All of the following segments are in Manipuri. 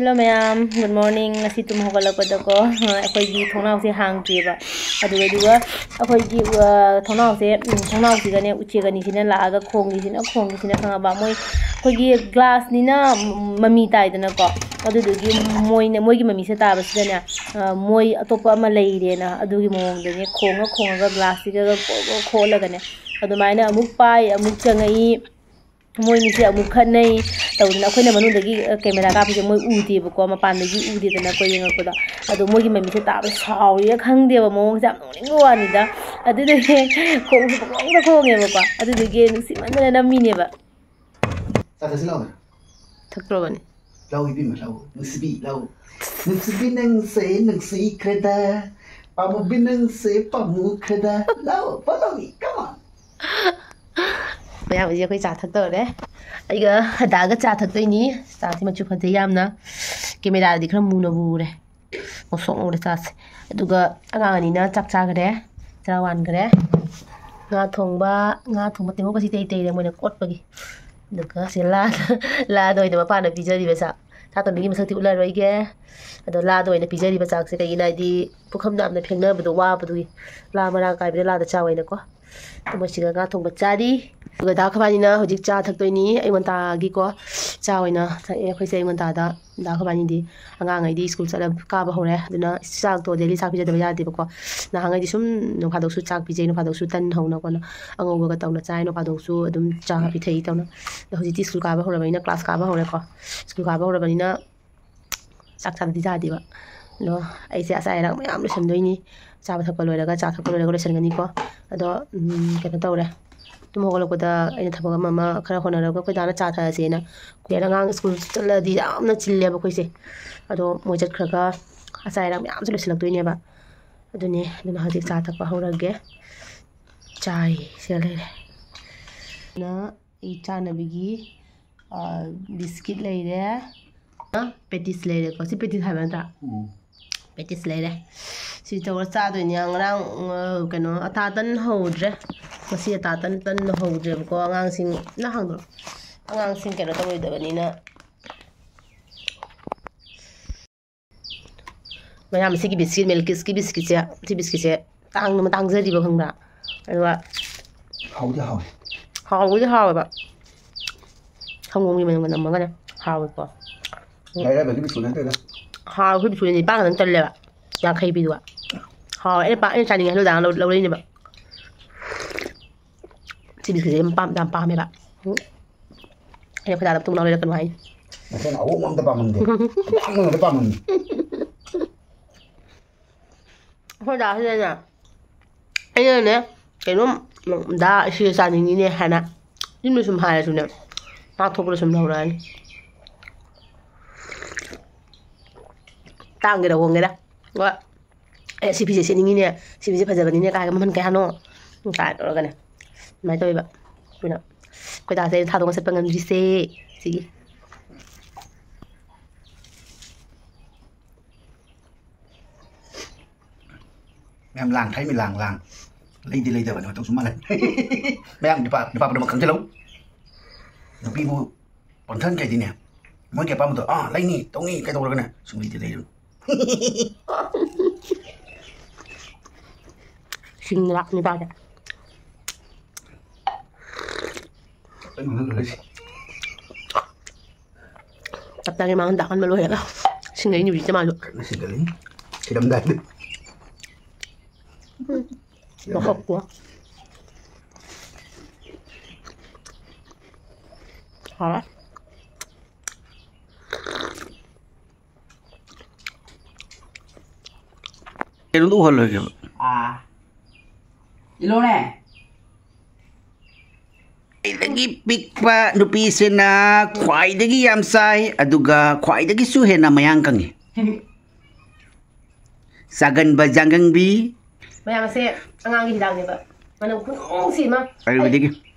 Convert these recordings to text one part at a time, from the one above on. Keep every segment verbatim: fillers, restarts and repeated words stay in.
Hello ꯃꯌꯥꯝ, good morning. ꯉꯁꯤ ꯇꯨꯝ ꯍꯧꯒꯠꯂꯛꯄꯗꯀꯣ, ꯑꯩꯈꯣꯏꯒꯤ ꯊꯣꯡꯅꯥꯎꯁꯦ ꯍꯥꯡꯗ꯭ꯔꯤꯑꯕ꯫ ꯑꯗꯨꯒ, ꯑꯗꯨꯒ ꯑꯩꯈꯣꯏꯒꯤ, ꯑ, ꯊꯣꯡꯅꯥꯎꯁꯦ, ꯎꯝ, ꯊꯣꯡꯅꯥꯎꯁꯤꯒꯅꯦ ꯎꯆꯦꯛ ꯑꯅꯤꯁꯤꯅ ꯂꯥꯛꯑꯒ ꯈꯣꯡꯉꯤꯁꯤꯅ, ꯈꯣꯡꯉꯤꯁꯤꯅ, ꯈꯪꯉꯕ? ꯃꯣꯏ, ꯑꯩꯈꯣꯏꯒꯤ glassꯅꯤꯅ ꯃꯃꯤ ꯇꯥꯏꯗꯅꯀꯣ, ꯑꯗꯨꯗꯨꯒꯤ ꯃꯣꯏꯅ, ꯃꯣꯏꯒꯤ ꯃꯃꯤꯁꯦ ꯇꯥꯕꯁꯤꯗꯅꯦ, ꯑ, ꯃꯣꯏ ꯑꯇꯣꯞꯄ ꯑꯃ ꯂꯩꯔꯦꯅ ꯑꯗꯨꯒꯤ ꯃꯑꯣꯡꯗꯅꯦ ꯈꯣꯡꯉ ꯈꯣꯡꯉꯒ glassꯁꯤꯒ ꯈꯣ-, ꯈꯣ-, ꯈꯣꯠꯂꯒꯅꯦ ꯑꯗꯨꯃꯥꯏꯅ ꯑꯃꯨꯛ ꯄꯥꯏ, ꯑꯃꯨꯛ ꯆꯪꯉꯛꯏ꯫ ꯃꯣꯏꯅꯤꯁꯦ ꯑꯃꯨꯛ ꯈꯠꯅꯩ ꯇꯧꯗꯅ, ꯑꯩꯈꯣꯏꯅ ꯃꯅꯨꯡꯗꯒꯤ, ꯑ, camera ꯀꯥꯞꯄꯁꯦ ꯃꯣꯏ ꯎꯗꯦꯕꯀꯣ, ꯃꯄꯥꯟꯗꯒꯤ ꯎꯗꯦꯗꯅ ꯑꯩꯈꯣꯏ ꯌꯦꯡꯉꯛꯄꯗ꯫ ꯑꯗꯣ ꯃꯣꯏꯒꯤ ꯃꯃꯤꯁꯦ ꯇꯥꯕ ꯁꯥꯎꯔꯤꯔꯥ ꯈꯪꯗꯦꯕ, ꯃꯑꯣꯡꯁꯦ ꯌꯥꯝ ꯅꯣꯛꯅꯤꯡꯕ ꯋꯥꯅꯤꯗ꯫ ꯑꯗꯨꯗꯨꯒꯤ ꯈꯣꯡꯁꯨ ꯄꯪꯈꯣꯡꯗ ꯈꯣꯡꯉꯦꯕꯀꯣ, ꯑꯗꯨꯗꯨꯒꯤ ꯅꯨꯡꯁꯤꯃꯟꯗꯅ ꯅꯝꯃꯤꯅꯦꯕ꯫ ꯆꯥ ꯊꯛꯁꯤ ꯂꯥꯎꯅꯦ꯫ ꯊꯛꯇ꯭ꯔꯕꯅꯤ꯫ ꯂꯥꯎ ꯏꯕꯦꯝꯃ, ꯂꯥꯎ꯫ ꯅꯨꯡꯁꯤꯕꯤ, ꯂꯥꯎ꯫ ꯅꯨꯡꯁꯤꯕꯤ ꯅꯪꯁꯦ ꯅꯨꯡꯁꯤꯈ꯭ꯔꯦꯗ, ꯄꯥꯝꯃꯨꯕꯤ ꯅꯪꯁꯦ ꯄꯥꯝꯃꯨꯈ꯭ꯔꯦꯗ꯫ ꯂꯥꯎ, follow me, come on꯫ ꯃꯌꯥꯝ ꯍꯧꯖꯤꯛ ꯑꯩꯈꯣꯏ ꯆꯥ ꯊꯛꯇꯧꯔꯦ꯫ ꯑꯩꯒ ꯍꯗꯥꯒ ꯆꯥ ꯊꯛꯇꯣꯏꯅꯤ꯫ ꯆꯥꯁꯤ ꯃꯆꯨ ꯐꯖꯩ ꯌꯥꯝꯅ꯫ Cameraꯗꯗꯤ ꯈꯔ ꯃꯨꯅ ꯎꯔꯦ꯫ ꯉꯧꯁꯣꯛ ꯉꯧꯔꯦ ꯆꯥꯁꯦ꯫ ꯑꯗꯨꯒ ꯑꯉꯥꯡ ꯑꯅꯤꯅ ꯆꯥꯛ ꯆꯥꯈꯔꯦ, ꯆꯔꯥ ꯋꯥꯟꯈꯔꯦ꯫ ꯉꯥ ꯊꯣꯡꯕ, ꯉꯥ ꯊꯣꯡꯕ ꯇꯦꯡꯀꯣꯠꯀꯁꯤ ꯇꯩ ꯇꯩꯔꯦ ꯃꯣꯏꯅ ꯀꯣꯠꯄꯒꯤ꯫ ꯑꯗꯨꯒ ꯁꯤ ꯂꯥꯗ, ꯂꯥꯗ ꯑꯣꯏꯅ ꯃꯄꯥꯅ ꯄꯤꯖꯔꯤꯕ ꯆꯥꯛ꯫ ꯁꯥꯇꯣꯝꯕꯤꯒꯤ ꯃꯁꯛꯇꯤ ꯎꯠꯂꯔꯣꯏꯒꯦ꯫ ꯑꯗꯣ ꯂꯥꯗ ꯑꯣꯏꯅ ꯄꯤꯖꯔꯤꯕ ꯆꯥꯛꯁꯦ ꯀꯩꯒꯤꯅꯣ ꯍꯥꯏꯗꯤ ꯄꯨꯈꯝ ꯌꯥꯝꯅ ꯐꯦꯡꯅꯕꯗꯣ ꯋꯥꯕꯗꯨꯒꯤ ꯂꯥ ꯃꯔꯥꯡ ꯀꯥꯏꯕꯗ ꯂꯥꯗ ꯆꯥꯎ ꯍꯥꯏꯅꯀꯣ꯫ ꯑꯗꯣ ꯃꯣꯏꯁꯤꯒ ꯉꯥ ꯊꯣꯡꯕ ꯆꯥꯔꯤ꯫ ꯑꯗꯨꯒ ꯗꯥ ꯈꯕꯥꯅꯤꯅ ꯍꯧꯖꯤꯛ ꯆꯥ ꯊꯛꯇꯣꯏꯅꯤ꯫ ꯑꯌꯨꯛ ꯉꯟꯇꯥꯒꯤꯀꯣ ꯆꯥ ꯑꯣꯏꯅ ꯊꯛꯑꯦ ꯑꯩꯈꯣꯏꯁꯦ꯫ ꯑꯌꯨꯛ ꯉꯟꯇꯥꯗ ꯗꯥ ꯈꯕꯥꯅꯤꯗꯤ ꯑꯉꯥꯡꯉꯩꯗꯤ ꯁ꯭ꯀꯨꯜ ꯆꯠꯂ ꯀꯥꯕ ꯍꯧꯔꯦ꯫ ꯑꯗꯨꯅ ꯆꯥꯛꯇꯣ daily ꯆꯥꯛ ꯄꯤꯖꯗꯕ ꯌꯥꯗꯦꯕꯀꯣ꯫ ꯅꯍꯥꯟꯉꯩꯗꯤ ꯁꯨꯝ ꯅꯣꯡꯐꯥꯗꯣꯛꯁꯨ ꯆꯥꯛ ꯄꯤꯖꯩ, ꯅꯣꯡꯐꯥꯗꯣꯛꯁꯨ ꯇꯟ ꯍꯧꯅꯀꯣ ꯑꯉꯧꯕꯒ ꯇꯧꯅ ꯆꯥꯏ, ꯅꯣꯡꯐꯥꯗꯣꯛꯁꯨ ꯑꯗꯨꯝ ꯆꯥ ꯄꯤꯊꯛꯏ ꯇꯧꯅ꯫ ꯑꯗꯣ ꯍꯧꯖꯤꯛꯇꯤ ꯁ꯭ꯀꯨꯜ ꯀꯥꯕ ꯍꯧꯔꯕꯅꯤꯅ, class ꯀꯥꯕ ꯍꯧꯔꯦꯀꯣ꯫ ꯁ꯭ꯀꯨꯜ ꯀꯥꯕ ꯍꯧꯔꯕꯅꯤꯅ ꯆꯥꯛ ꯆꯥꯗꯗꯤ ꯌꯥꯗꯦꯕ꯫ ꯑꯗꯣ ꯑꯩꯁꯦ ꯑꯆꯥ ꯑꯔꯥꯛ ꯃꯌꯥꯝ ꯂꯣꯏꯁꯟꯗꯣꯏꯅꯤ꯫ ꯆꯥꯕ ꯊꯛꯄ ꯂꯣꯏꯔꯒ, ꯆꯥ ꯊꯛꯄ ꯂꯣꯏꯔꯒ ꯂꯣꯏꯁꯟꯒꯅꯤꯀꯣ꯫ ꯑꯗꯣ, ꯎꯝ, ꯀꯩꯅꯣ ꯇꯧꯔꯦ꯫ ꯇꯨꯝ ꯍꯧꯒꯠꯂꯛꯄꯗ ꯑꯩꯅ ꯊꯕꯛ ꯑꯃ ꯑꯃ ꯈꯔ ꯍꯣꯠꯅꯔꯒ ꯑꯩꯈꯣꯏ ꯗꯥꯅ ꯆꯥ ꯊꯛꯑꯁꯦꯅ ꯀꯨꯏꯔꯦ꯫ ꯑꯉꯥꯡ ꯁ꯭ꯀꯨꯜ ꯆꯠꯂꯗꯤ ꯌꯥꯝꯅ ꯆꯤꯜꯂꯦꯕ ꯑꯩꯈꯣꯏꯁꯦ꯫ ꯑꯗꯣ ꯃꯣꯏ ꯆꯠꯈ꯭ꯔꯒ ꯑꯆꯥ ꯑꯔꯥꯛ ꯃꯌꯥꯝꯁꯨ ꯂꯣꯏꯁꯤꯜꯂꯛꯇꯣꯏꯅꯦꯕ꯫ ꯑꯗꯨꯅꯦ, ꯑꯗꯨꯅ ꯍꯧꯖꯤꯛ ꯆꯥ ꯊꯛꯄ ꯍꯧꯔꯒꯦ꯫ ꯆꯥꯏ ꯁꯤꯗ ꯂꯩꯔꯦ꯫ ꯑꯗꯨꯅ ꯑꯩ ꯆꯥꯅꯕꯒꯤ, ꯑ, biscuit ꯂꯩꯔꯦ꯫ ꯑ, patties ꯂꯩꯔꯦꯀꯣ꯫ ꯁꯤ patties ꯍꯥꯏꯕ ꯅꯠꯇ꯭ꯔꯥ? ꯎꯝ꯫ Patties ꯂꯩꯔꯦ꯫ ꯁꯤ ꯇꯧꯔ ꯆꯥꯗꯣꯏꯅꯦ꯫ ꯉꯔꯥꯡ, ꯑ, ꯀꯩꯅꯣ, ꯑꯇꯥ ꯇꯟ ꯍꯧꯗ꯭ꯔꯦ꯫ ꯉꯁꯤ ꯑꯇꯥ ꯇꯟ, ꯇꯟ ꯍꯧꯗ꯭ꯔꯦꯕꯀꯣ꯫ ꯑꯉꯥꯡꯁꯤꯡ, ꯅꯪ ꯍꯥꯡꯗꯣꯔꯛꯑꯣ꯫ ꯑꯉꯥꯡꯁꯤꯡ ꯀꯩꯅꯣ ꯇꯧꯔꯣꯏꯗꯕꯅꯤꯅ꯫ ꯃꯌꯥꯝ, ꯁꯤꯒꯤ ꯕꯤꯁꯀꯤꯠ, ꯃꯤꯜꯀꯤꯁꯀꯤ ꯕꯤꯁꯀꯤꯠꯁꯦ, ꯁꯤ ꯕꯤꯁꯀꯤꯠꯁꯦ ꯇꯥꯡꯅ ꯇꯥꯡꯖꯔꯤꯕ, ꯈꯪꯕ꯭ꯔꯥ? ꯑꯗꯨꯒ ꯍꯥꯎꯗꯤ ꯍꯥꯎꯋꯦ꯫ ꯍꯥꯎꯕꯨꯗꯤ ꯍꯥꯎꯋꯦꯕ꯫ ꯁꯪꯒꯣꯝꯒꯤ ꯃꯅꯝꯒ ꯅꯝꯃꯒꯅꯦ ꯍꯥꯎꯋꯦꯀꯣ꯫ ꯂꯥꯏꯔꯕꯒꯤ ꯕꯤꯁꯀꯨꯠ ꯅꯠꯇꯦꯗ꯫ ꯍꯥꯎꯋꯦ, ꯑꯩꯈꯣꯏ ꯕꯤꯁꯀꯨꯠꯁꯦ ꯅꯤꯄꯥꯟ ꯈꯛꯇꯪ ꯆꯜꯂꯦꯕ, ꯌꯥꯡꯈꯩ ꯄꯤꯗꯨꯒ꯫ ꯍꯥꯎꯋꯦ, ꯑꯩꯅ ꯄꯥ-, ꯑꯩꯅ ꯆꯥꯅꯤꯡꯉꯦ ꯍꯥꯏꯕꯗꯨꯗ ꯂꯧ-, ꯂꯧꯔꯛꯏꯅꯦꯕ꯫ ꯁꯤ ꯕꯤꯁꯀꯤꯠꯁꯦ ꯌꯥꯝ ꯄꯥꯝ-, ꯌꯥꯝ ꯄꯥꯝꯃꯦꯕ꯫ ꯎꯝ꯫ ꯑꯩꯅ ꯑꯩꯈꯣꯏ ꯗꯥꯗ ꯃꯇꯨꯡ ꯃꯅꯥꯎ ꯂꯩꯔꯛꯀꯅꯨ ꯍꯥꯏꯅꯤ꯫ ꯅꯁꯥꯅ ꯑꯍꯣꯡꯕ ꯑꯝꯇ ꯄꯥꯝꯃꯝꯗꯦ꯫ ꯑꯇꯥꯡꯕ ꯉꯥꯛꯇ ꯄꯥꯝꯃꯝꯃꯤ꯫ ꯑꯩꯈꯣꯏ ꯗꯥꯁꯤꯅꯅꯦ, ꯑꯩꯅꯅꯦ, ꯀꯩꯅꯣꯝ, ꯗꯥ, ꯁꯤ ꯆꯥꯅꯤꯡꯉꯤꯅꯦ ꯍꯥꯏꯅ ꯌꯨꯝꯗ ꯁꯨꯝ ꯍꯥꯏꯔꯁꯨꯅꯦ, ꯃꯥ ꯊꯣꯛꯄꯗ ꯁꯨꯝ ꯂꯧꯔꯛꯑꯅꯤ꯫ ꯇꯥꯡꯒꯦꯔꯥ ꯍꯣꯡꯒꯦꯔꯥ꯫ ꯍꯣꯏ꯫ "ꯑꯦ, ꯁꯤ ꯐꯤꯁꯦ ꯁꯦꯠꯅꯤꯡꯉꯤꯅꯦ, ꯁꯤ ꯐꯤꯁꯦ ꯐꯖꯕꯅꯤꯅꯦ" ꯀꯥꯏꯒ, "ꯃꯃꯜ ꯀꯌꯥꯅꯣ?" ꯀꯥꯏ ꯇꯧꯔꯒꯅꯦ, ꯑꯗꯨꯃꯥꯏꯅ ꯇꯧꯋꯦꯕ꯫ ꯑꯗꯨꯅ ꯑꯩꯈꯣꯏ ꯗꯥꯁꯦ ꯑꯩꯅ ꯊꯥꯗꯣꯛꯑ ꯆꯠꯄ ꯉꯝꯗ꯭ꯔꯤꯁꯦ ꯁꯤꯒꯤ꯫ ꯃꯌꯥꯝ ꯂꯥꯡ ꯊꯥꯏꯃꯤ ꯂꯥꯡ ꯂꯥꯡ꯫ ꯂꯩꯗꯤ ꯂꯩꯗꯕꯅꯦ, ꯃꯇꯧꯁꯨ ꯃꯥꯜꯂꯦ꯫ ꯃꯌꯥꯝ ꯅꯨꯄꯥ, ꯅꯨꯄꯥ ꯄꯨꯝꯅꯃꯛ ꯈꯪꯖꯤꯜꯂꯧ꯫ ꯅꯨꯄꯤꯕꯨ ꯄꯪꯊꯍꯟꯈ꯭ꯔꯗꯤꯅꯦ, ꯃꯣꯏꯒꯤ ꯑꯄꯥꯝꯕꯗꯣ, "ꯑꯥ, ꯂꯩꯅꯤ, ꯇꯧꯅꯤ" ꯀꯩꯗꯧꯔꯒꯅꯦ, ꯁꯨꯡꯂꯩꯗꯤ ꯂꯩꯔꯨꯅꯨ꯫ ꯁꯤꯡ ꯂꯥꯛꯅꯤ ꯇꯥꯗꯦ꯫ ꯇꯞ ꯇꯥꯒꯩ ꯃꯥꯡꯍꯟ ꯇꯥꯛꯍꯟꯕ ꯂꯣꯏꯔꯒ ꯁꯤꯡꯒꯩꯅꯤ ꯍꯧꯖꯤꯛꯇ ꯃꯥꯁꯨ꯫ ꯀꯟꯅ ꯁꯤꯡꯒꯠꯂꯤ꯫ ꯁꯤꯔꯝꯗꯥꯏꯗ꯫ ꯎꯝ꯫ ꯁꯤꯔꯝꯗꯥꯏ꯫ ꯃꯀꯛꯇꯣ꯫ ꯍꯥꯎꯔꯦ꯫ ꯀꯩꯅꯣꯗꯣ ꯎꯍꯜꯂꯣꯏꯒꯦꯕ꯫ ꯑꯥ꯫ ꯏꯂꯣꯅꯦ꯫ ꯈ꯭ꯋꯥꯏꯗꯒꯤ ꯄꯤꯛꯄ ꯅꯨꯄꯤꯁꯤꯅ ꯈ꯭ꯋꯥꯏꯗꯒꯤ ꯌꯥꯝ ꯆꯥꯏ, ꯑꯗꯨꯒ ꯈ꯭ꯋꯥꯏꯗꯒꯤꯁꯨ ꯍꯦꯟꯅ ꯃꯌꯥꯡ ꯀꯪꯉꯤ꯫ ꯆꯥꯒꯟꯕ ꯖꯥꯡꯒꯪꯕꯤ꯫ ꯃꯌꯥꯝ ꯑꯁꯦ ꯑꯉꯥꯡꯒꯤ ꯍꯤꯗꯥꯛꯅꯦꯕ꯫ ꯃꯅꯝ ꯈꯨꯅꯨꯡꯁꯤ ꯑꯃ꯫ ꯑꯌꯨꯔꯕꯦꯗꯤꯛꯀꯤ꯫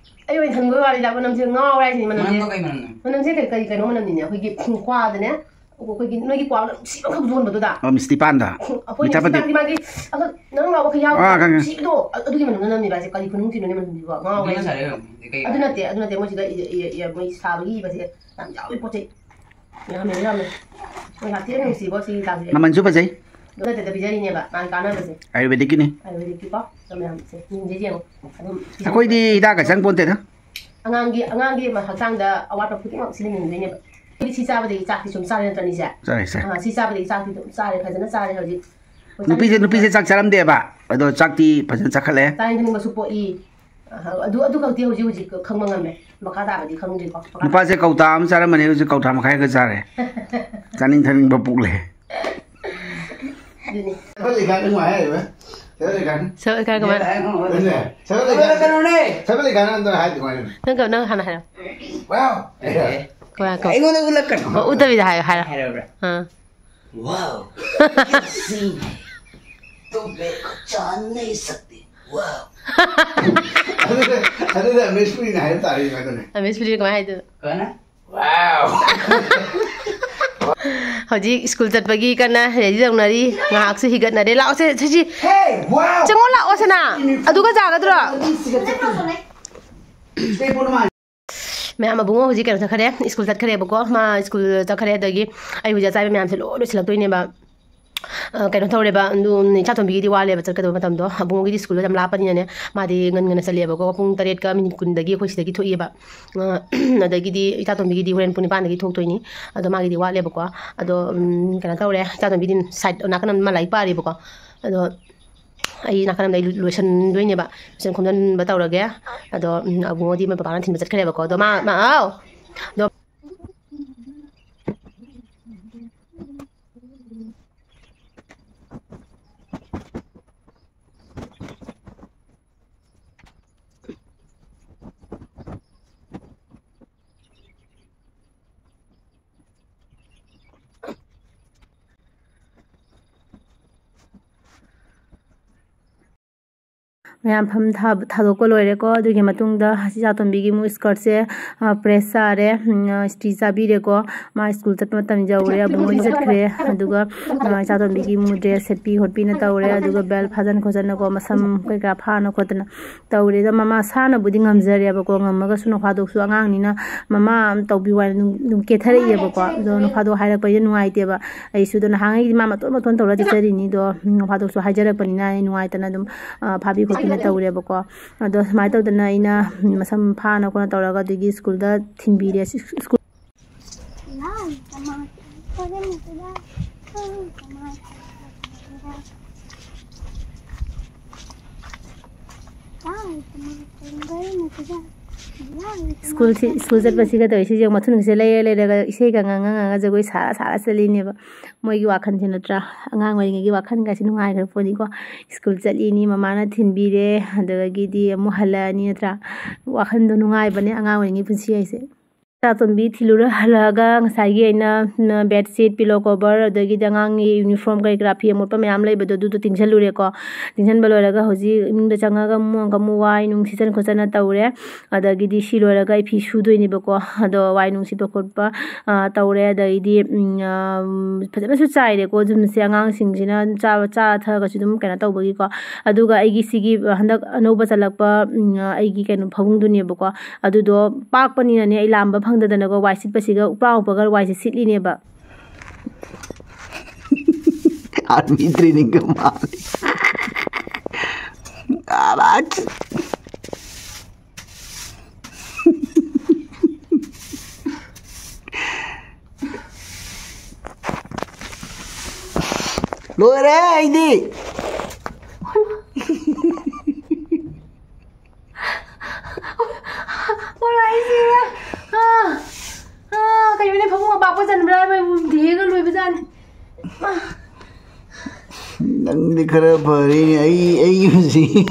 ꯑꯩ ꯑꯣꯏꯅ ꯈꯟꯕꯒꯤ ꯋꯥꯅꯤꯗ, ꯃꯅꯝꯁꯦ ꯉꯥꯎꯔꯦ ꯍꯥꯏꯁꯤꯅꯤ, ꯃꯅꯝꯁꯦ꯫ ꯃꯅꯝꯗꯣ ꯀꯩ ꯃꯅꯝꯅꯣ? ꯃꯅꯝꯁꯦ ꯀꯩ, ꯀꯩ, ꯀꯩꯅꯣ ꯃꯅꯝꯅꯤꯅꯦ, ꯑꯩꯈꯣꯏꯒꯤ ꯀ꯭ꯋꯥꯗꯅꯦ, ꯑꯩꯈꯣꯏꯒꯤ ꯅꯣꯏꯒꯤ ꯀ꯭ꯋꯥ ꯅꯨꯡꯁꯤꯕ ꯑꯃꯈꯛ ꯌꯣꯟꯕꯗꯣ, ꯑꯗꯨꯗ꯫ ꯑꯣ, ꯃꯤꯁꯇꯤ ꯄꯥꯟꯗ꯫ ꯑꯩꯈꯣꯏ ꯃꯤꯊꯥꯄꯥꯇꯤ꯫ ꯃꯤꯊꯥꯄꯥꯇꯤ ꯃꯥꯒꯤ ꯑꯃ ꯅꯪ ꯂꯥꯎꯕ ꯑꯩꯈꯣꯏ ꯌꯥꯎꯗ꯭ꯔꯣ? ꯑꯥ, ꯈꯪꯉꯦ꯫ ꯅꯨꯡꯁꯤꯕꯗꯣ, ꯑ-, ꯑꯗꯨꯒꯤ ꯃꯅꯝꯗꯣ ꯅꯝꯃꯦꯕ ꯍꯥꯏꯁꯦ, ꯀꯔꯤ ꯈꯨꯅꯨꯡꯊꯤꯅꯣꯅꯦ ꯃꯅꯝꯗꯨꯕꯣ? ꯉꯥꯎꯔꯦ ꯑꯗꯨꯅ ꯍꯥꯏꯁꯦ꯫ ꯁꯥꯔꯦ ꯑꯣꯏꯔꯝꯅꯤ꯫ ꯀꯩ ꯑꯗꯨ ꯅꯠꯇꯦ, ꯑꯗꯨ ꯅꯠꯇꯦ, ꯃꯣꯏ ꯁꯤꯗ ꯏ-, ꯏ-, ꯏ-, ꯃꯣꯏ ꯁꯥꯕꯒꯤ ꯏꯕꯁꯦ ꯌꯥꯝ ꯌꯥꯎꯋꯤ ꯄꯣꯠ ꯆꯩ꯫ ꯌꯥꯝꯃꯦ, ꯌꯥꯝꯃꯦ꯫ ꯃꯣꯏ ꯍꯥꯞꯇꯦ ꯅꯨꯡꯁꯤꯕꯣ ꯁꯤ ꯍꯤꯗꯥꯛꯁꯦ꯫ ꯃꯃꯜꯁꯨ ꯐꯖꯩ꯫ ꯅꯠꯇꯗ ꯄꯤꯖꯔꯤꯅꯦꯕ ꯃꯥꯒꯤ ꯀꯥꯟꯅꯕꯁꯦ꯫ ꯑꯥꯌꯨꯔꯕꯦꯗꯤꯛꯀꯤꯅꯦ꯫ ꯑꯥꯌꯨꯔꯕꯦꯗꯤꯛꯀꯤꯀꯣ, ꯑꯗꯣ ꯃꯌꯥꯝꯁꯦ ꯌꯦꯡꯁꯦ, ꯌꯦꯡꯉꯣ꯫ ꯑꯗꯨꯝ ꯑꯩꯈꯣꯏꯗꯤ ꯍꯤꯗꯥꯛꯀ ꯆꯪꯄꯣꯟꯇꯦꯗ꯫ ꯑꯉꯥꯡꯒꯤ, ꯑꯉꯥꯡꯒꯤ ꯑꯃ ꯍꯛꯆꯥꯡꯗ ꯑꯋꯥꯠꯄ ꯈꯨꯗꯤꯡꯃꯛ ꯁꯤꯅ ꯃꯦꯟꯗꯣꯏꯅꯦꯕ꯫ ꯑꯩꯈꯣꯏꯗꯤ ꯁꯤ ꯆꯥꯕꯗꯒꯤ ꯆꯥꯛꯇꯤ ꯁꯨꯝ ꯆꯥꯔꯦ ꯅꯠꯇ꯭ꯔꯅꯤꯁꯦ? ꯆꯥꯔꯦ, ꯆꯥꯔꯦ꯫ ꯑꯥ, ꯁꯤ ꯆꯥꯕꯗꯒꯤ ꯆꯥꯛꯇꯤ ꯑꯗꯨꯝ ꯆꯥꯔꯦ, ꯐꯖꯅ ꯆꯥꯔꯦ ꯍꯧꯖꯤꯛ꯫ ꯅꯨꯄꯤꯁꯦ, ꯅꯨꯄꯤꯁꯦ ꯆꯥꯛ ꯆꯥꯔꯝꯗꯦꯕ, ꯑꯗꯣ ꯆꯥꯛꯇꯤ ꯐꯖꯅ ꯆꯥꯈꯠꯂꯦ꯫ ꯆꯥꯅꯤꯡ ꯊꯛꯅꯤꯡꯕꯁꯨ ꯄꯣꯛꯏ꯫ ꯑꯗꯨ, ꯑꯗꯨ ꯈꯛꯇꯤ ꯍꯧꯖꯤꯛ, ꯍꯧꯖꯤꯛ ꯈꯪꯕ ꯉꯝꯃꯦ꯫ ꯃꯈꯥ ꯇꯥꯕꯗꯤ ꯈꯪꯗ꯭ꯔꯤꯀꯣ꯫ ꯃꯈꯥ ꯅꯨꯄꯥꯁꯦ ꯀꯧꯇꯥ ꯑꯃ ꯆꯥꯔꯝꯕꯅꯦ, ꯍꯧꯖꯤꯛ ꯀꯧꯇꯥ ꯃꯈꯥꯏ ꯈꯛ ꯆꯥꯔꯦ꯫ ꯆꯥꯅꯤꯡ ꯊꯛꯅꯤꯡꯕ ꯄꯨꯛ ꯂꯩ꯫ ꯑꯗꯨꯅꯤ꯫ ꯁꯒꯣꯜ ꯂꯩꯈꯥꯏ ꯀꯃꯥꯏ? ꯁꯒꯣꯜ ꯂꯩꯈꯥꯏ ꯀꯃꯥꯏ? ꯅꯪ ꯀ-, ꯅꯪ ꯍꯥꯟꯅ ꯍꯥꯏꯔꯣ꯫ Wow꯫ ꯀꯃꯥꯏ, ꯀꯃꯥꯏ? ꯑꯩꯉꯣꯟꯗ ꯎꯠꯂꯛꯀꯅꯨ꯫ ꯑꯣ, ꯎꯠꯇꯕꯤꯗ ꯍꯥꯏꯌꯣ, ꯍꯥꯏꯔꯣ꯫ ꯍꯥꯏꯔꯛꯎꯔꯥ? ꯑꯥ꯫ Wow꯫ ꯀꯌꯥ scene꯫ तुम मेरे को जान नहीं सकती। Wow꯫ ꯑꯗꯨꯗ, ꯑꯗꯨꯗ ꯑꯃꯦꯁꯄꯨꯔꯤꯅ ꯍꯥꯏꯕ ꯇꯥꯔꯦ, ꯏꯃꯥꯗꯨꯅꯦ꯫ ꯑꯃꯦꯁꯄꯨꯔꯤꯅ ꯀꯃꯥꯏ ꯍꯥꯏꯗꯣꯏꯅꯣ? ꯀꯃꯥꯏꯅ? Wow꯫ ꯍꯧꯖꯤꯛ ꯁ꯭ꯀꯨꯜ ꯆꯠꯄꯒꯤ ꯀꯟꯅ ready ꯇꯧꯅꯔꯤ꯫ ꯉꯥꯏꯍꯥꯛꯁꯨ ꯍꯤꯒꯠꯅꯔꯦ꯫ ꯂꯥꯛꯑꯣꯁꯦ, ꯁꯤꯁꯤ꯫ Hey, wow꯫ ꯆꯪꯉꯣ, ꯂꯥꯛꯑꯣꯁꯦꯅ꯫ ꯑꯗꯨꯒ ꯆꯥꯒꯗ꯭ꯔꯣ? ꯃꯌꯥꯝ ꯑꯕꯨꯡꯉꯣ ꯍꯧꯖꯤꯛ ꯀꯩꯅꯣ ꯆꯠꯈ꯭ꯔꯦ, ꯁ꯭ꯀꯨꯜ ꯆꯠꯈ꯭ꯔꯦꯕꯀꯣ꯫ ꯃꯥ ꯁ꯭ꯀꯨꯜ ꯆꯠꯈ꯭ꯔꯦ, ꯑꯗꯒꯤ ꯑꯩ ꯍꯧꯖꯤꯛ ꯑꯆꯥꯏꯕ ꯃꯌꯥꯝꯁꯦ ꯂꯣꯏ ꯂꯣꯏꯁꯤꯜꯂꯛꯇꯣꯏꯅꯦꯕ꯫ ꯑ, ꯀꯩꯅꯣ ꯇꯧꯔꯦꯕ, ꯑꯗꯨ ꯏꯆꯥꯇꯣꯝꯕꯤꯒꯤꯗꯤ ꯋꯥꯠꯂꯦꯕ ꯆꯠꯀꯗꯕ ꯃꯇꯝꯗꯣ꯫ ꯑꯕꯨꯡꯉꯣꯒꯤꯗꯤ ꯁ꯭ꯀꯨꯜꯗꯣ ꯌꯥꯝ ꯂꯥꯞꯄꯅꯤꯅꯅꯦ, ꯃꯥꯗꯤ ꯉꯟ ꯉꯟꯅ ꯆꯠꯂꯦꯕꯀꯣ꯫ ꯄꯨꯡ ꯇꯔꯦꯠꯀ ꯃꯤꯅꯤꯠ ꯀꯨꯟꯗꯒꯤ ꯑꯩꯈꯣꯏ ꯁꯤꯗꯒꯤ ꯊꯣꯛꯏꯕ꯫ ꯑ, ꯑꯗꯒꯤꯗꯤ ꯏꯆꯥꯇꯣꯝꯕꯤꯒꯤꯗꯤ ꯍꯣꯔꯦꯟ ꯄꯨꯡ ꯅꯤꯄꯥꯟꯗꯒꯤ ꯊꯣꯛꯇꯣꯏꯅꯤ꯫ ꯑꯗꯣ ꯃꯥꯒꯤꯗꯤ ꯋꯥꯠꯂꯦꯕꯀꯣ꯫ ꯑꯗꯣ, ꯎꯝ, ꯀꯩꯅꯣ ꯇꯧꯔꯦ, ꯏꯆꯥꯇꯣꯝꯕꯤꯗꯤ side ꯅꯥꯀꯟ ꯑꯃ ꯂꯥꯏꯔꯤꯛ ꯄꯥꯔꯤꯕꯀꯣ꯫ ꯑꯗꯣ ꯑꯩ ꯅꯥꯀꯟ ꯑꯃꯗ ꯑꯩ ꯂꯣꯏꯁꯟꯗꯣꯏꯅꯦꯕ꯫ ꯂꯣꯏꯁꯟ ꯈꯣꯝꯖꯟꯕ ꯇꯧꯔꯒꯦ꯫ ꯑꯗꯣ, ꯎꯝ, ꯑꯕꯨꯡꯉꯣꯗꯤ ꯃꯣꯏ ꯕꯕꯥꯅ ꯊꯤꯟꯕ ꯆꯠꯈ꯭ꯔꯦꯕꯀꯣ꯫ ꯑꯗꯣ ꯃꯥ, ꯃꯥ, ꯑꯥꯎ! ꯑꯗꯣ ꯃꯌꯥꯝ ꯐꯝ ꯊꯥ-, ꯊꯥꯗꯣꯛꯄ ꯂꯣꯏꯔꯦꯀꯣ꯫ ꯑꯗꯨꯒꯤ ꯃꯇꯨꯡꯗ ꯏꯆꯥꯇꯣꯝꯕꯤꯒꯤ ꯑꯃꯨꯛ skirtꯁꯦ, ꯑ, press ꯆꯥꯔꯦ, ꯎꯝ, ꯑ, stitch ꯆꯥꯕꯤꯔꯦꯀꯣ꯫ ꯃꯥ school ꯆꯠꯄ ꯃꯇꯝ ꯌꯧꯔꯦ, ꯑꯕꯨꯡꯉꯣꯗꯤ ꯆꯠꯈ꯭ꯔꯦ꯫ ꯑꯗꯨꯒ, ꯑ, ꯏꯆꯥꯇꯣꯝꯕꯤꯒꯤ ꯑꯃꯨꯛ dress ꯁꯦꯠꯄꯤ ꯈꯣꯠꯄꯤꯅ ꯇꯧꯔꯦ꯫ ꯑꯗꯨꯒ belt ꯐꯥꯗꯅ ꯈꯣꯠꯇꯅꯀꯣ, ꯃꯁꯝ ꯀꯩꯀꯥ ꯐꯥꯅ ꯈꯣꯠꯇꯅ ꯇꯧꯔꯦ꯫ ꯑꯗꯣ ꯃꯃꯥ ꯁꯥꯅꯕꯨꯗꯤ ꯉꯝꯖꯔꯦꯕꯀꯣ, ꯉꯝꯃꯒꯁꯨ ꯅꯣꯡꯐꯥꯗꯣꯛꯁꯨ ꯑꯉꯥꯡꯅꯤꯅ ꯃꯃꯥ ꯑꯃ ꯇꯧꯕꯤꯌꯨ ꯍꯥꯏꯅ ꯑꯗꯨꯝ, ꯑꯗꯨꯝ ꯀꯦꯊꯔꯛꯑꯦꯕꯀꯣ꯫ ꯑꯗꯣ ꯅꯣꯡꯐꯥꯗꯣꯛ ꯍꯥꯏꯔꯛꯄꯁꯦ ꯅꯨꯡꯉꯥꯏꯇꯦꯕ꯫ ꯑꯩꯁꯨ ꯑꯗꯣ ꯅꯍꯥꯟꯉꯩꯗꯤ ꯃꯥ ꯃꯇꯣꯟ ꯃꯇꯣꯟ ꯇꯧꯔ ꯆꯠꯆꯔꯤꯅꯤ꯫ ꯑꯗꯣ ꯅꯣꯡꯐꯥꯗꯣꯛꯁꯨ ꯍꯥꯏꯖꯔꯛꯄꯅꯤꯅ ꯑꯩ ꯅꯨꯡꯉꯥꯏꯇꯅ ꯑꯗꯨꯝ, ꯑ, ꯐꯥꯕꯤ ꯈꯣꯠꯄꯤꯅ ꯇꯧꯔꯦꯕꯀꯣ꯫ ꯑꯗꯣ ꯁꯨꯃꯥꯏꯅ ꯇꯧꯗꯅ ꯑꯩꯅ ꯃꯁꯝ ꯐꯥꯅ ꯈꯣꯠꯅ ꯇꯧꯔꯒ ꯑꯗꯨꯒꯤ schoolꯗ ꯊꯤꯟꯕꯤꯔꯦ꯫ ꯁ꯭ꯀꯨꯜ ꯁ꯭ꯀꯨꯜ ꯊꯤ-, ꯁ꯭ꯀꯨꯜ ꯆꯠꯄꯁꯤꯒ ꯇꯧꯔꯤꯁꯦ ꯌꯦꯡꯉꯣ, ꯃꯊꯨꯟꯒꯁꯦ ꯂꯩꯔ ꯂꯩꯔꯒ ꯏꯁꯩꯒ ꯉꯥꯡꯉ ꯉꯥꯡꯉ ꯖꯒꯣꯏ ꯁꯥꯔ ꯁꯥꯔ ꯆꯠꯂꯤꯅꯦꯕ꯫ ꯃꯣꯏꯒꯤ ꯋꯥꯈꯜꯁꯦ ꯅꯠꯇ꯭ꯔꯥ? ꯑꯉꯥꯡ ꯑꯣꯏꯔꯤꯉꯩꯒꯤ ꯋꯥꯈꯜꯒꯁꯦ ꯅꯨꯡꯉꯥꯏꯈ꯭ꯔ ꯄꯣꯠꯅꯤꯀꯣ꯫ ꯁ꯭ꯀꯨꯜ ꯆꯠꯂꯤꯅꯤ, ꯃꯃꯥꯅ ꯊꯤꯟꯕꯤꯔꯦ, ꯑꯗꯨꯗꯒꯤꯗꯤ ꯑꯃꯨꯛ ꯍꯜꯂꯛꯑꯅꯤ ꯅꯠꯇ꯭ꯔꯥ? ꯋꯥꯈꯜꯗꯣ ꯅꯨꯡꯉꯥꯏꯕꯅꯦ ꯑꯉꯥꯡ ꯑꯣꯏꯔꯤꯉꯩ ꯄꯨꯟꯁꯤ ꯍꯥꯏꯁꯦ꯫ ꯏꯆꯥꯇꯣꯝꯕꯤ ꯊꯤꯜꯂꯨꯔ ꯍꯜꯂꯛꯑꯒ ꯉꯁꯥꯏꯒꯤ ꯑꯩꯅ, ꯎꯝ, bedsheet, pillow cover, ꯑꯗꯒꯤꯗꯤ ꯑꯉꯥꯡꯒꯤ uniform ꯀꯔꯤ ꯀꯔꯥ ꯐꯤ ꯑꯃꯣꯠꯄ ꯃꯌꯥꯝ ꯂꯩꯕꯗꯣ ꯑꯗꯨꯗꯣ ꯇꯤꯡꯁꯜꯂꯨꯔꯦꯀꯣ꯫ ꯇꯤꯡꯁꯟꯕ ꯂꯣꯏꯔꯒ ꯍꯧꯖꯤꯛ ꯏꯃꯨꯡꯗ ꯆꯪꯉꯒ ꯑꯃꯨꯛ ꯑꯃꯨꯛ ꯋꯥꯏ ꯅꯨꯡ ꯁꯤꯠꯆꯟ ꯈꯣꯠꯆꯟꯅ ꯇꯧꯔꯦ꯫ ꯑꯗꯒꯤꯗꯤ ꯁꯤ ꯂꯣꯏꯔꯒ ꯑꯩ ꯐꯤ ꯁꯨꯗꯣꯏꯅꯦꯕꯀꯣ꯫ ꯑꯗꯣ ꯋꯥꯏ ꯅꯨꯡ ꯁꯤꯠꯄ ꯈꯣꯠꯄ, ꯑ, ꯇꯧꯔꯦ꯫ ꯑꯗꯒꯤꯗꯤ, ꯎꯝ, ꯑ, ꯐꯖꯅꯁꯨ ꯆꯥꯏꯔꯦꯀꯣ ꯌꯨꯝꯁꯦ꯫ ꯑꯉꯥꯡꯁꯤꯡꯁꯤꯅ ꯆꯥꯕ, ꯆꯥ ꯊꯛꯑꯒꯁꯨ ꯑꯗꯨꯝ ꯀꯩꯅꯣ ꯇꯧꯕꯒꯤꯀꯣ꯫ ꯑꯗꯨꯒ ꯑꯩꯒꯤ ꯁꯤꯒꯤ ꯍꯟꯗꯛ ꯑꯅꯧꯕ ꯆꯜꯂꯛꯄ, ꯎꯝ, ꯑꯩꯒꯤ ꯀꯩꯅꯣ ꯐꯃꯨꯡꯗꯨꯅꯦꯕꯀꯣ꯫ ꯑꯗꯨꯗꯣ ꯄꯥꯛꯄꯅꯤꯅꯅꯦ ꯑꯩ ꯂꯥꯝꯕ ꯐꯪꯗꯗꯅꯀꯣ ꯋꯥꯏ ꯁꯤꯠꯄꯁꯤꯒ ꯎꯄ꯭ꯔꯥ ꯎꯞꯄꯒ ꯋꯥꯏꯁꯦ ꯁꯤꯠꯂꯤꯅꯦꯕ꯫ Army training ꯀ ꯃꯥꯜꯂꯤ꯫ ꯑꯥꯔꯥꯏꯠ꯫ ꯂꯣꯏꯔꯦ ꯑꯩꯗꯤ꯫ ꯃꯣꯔꯥꯏꯁꯦ꯫ ꯑꯥ, ꯑꯥ, ꯀꯩꯅꯣꯅꯦ, ꯐꯃꯨꯡ ꯑꯄꯥꯛꯄ ꯆꯟꯕ꯭ꯔꯥ ꯍꯥꯏꯕ, ꯗꯦꯒ ꯂꯣꯏꯕꯖꯥꯠꯅꯤ꯫ ꯅꯪꯗꯤ ꯈꯔ ꯐꯔꯦꯅꯦ꯫ ꯑꯩ, ꯑꯩ ꯍꯧꯖꯤꯛ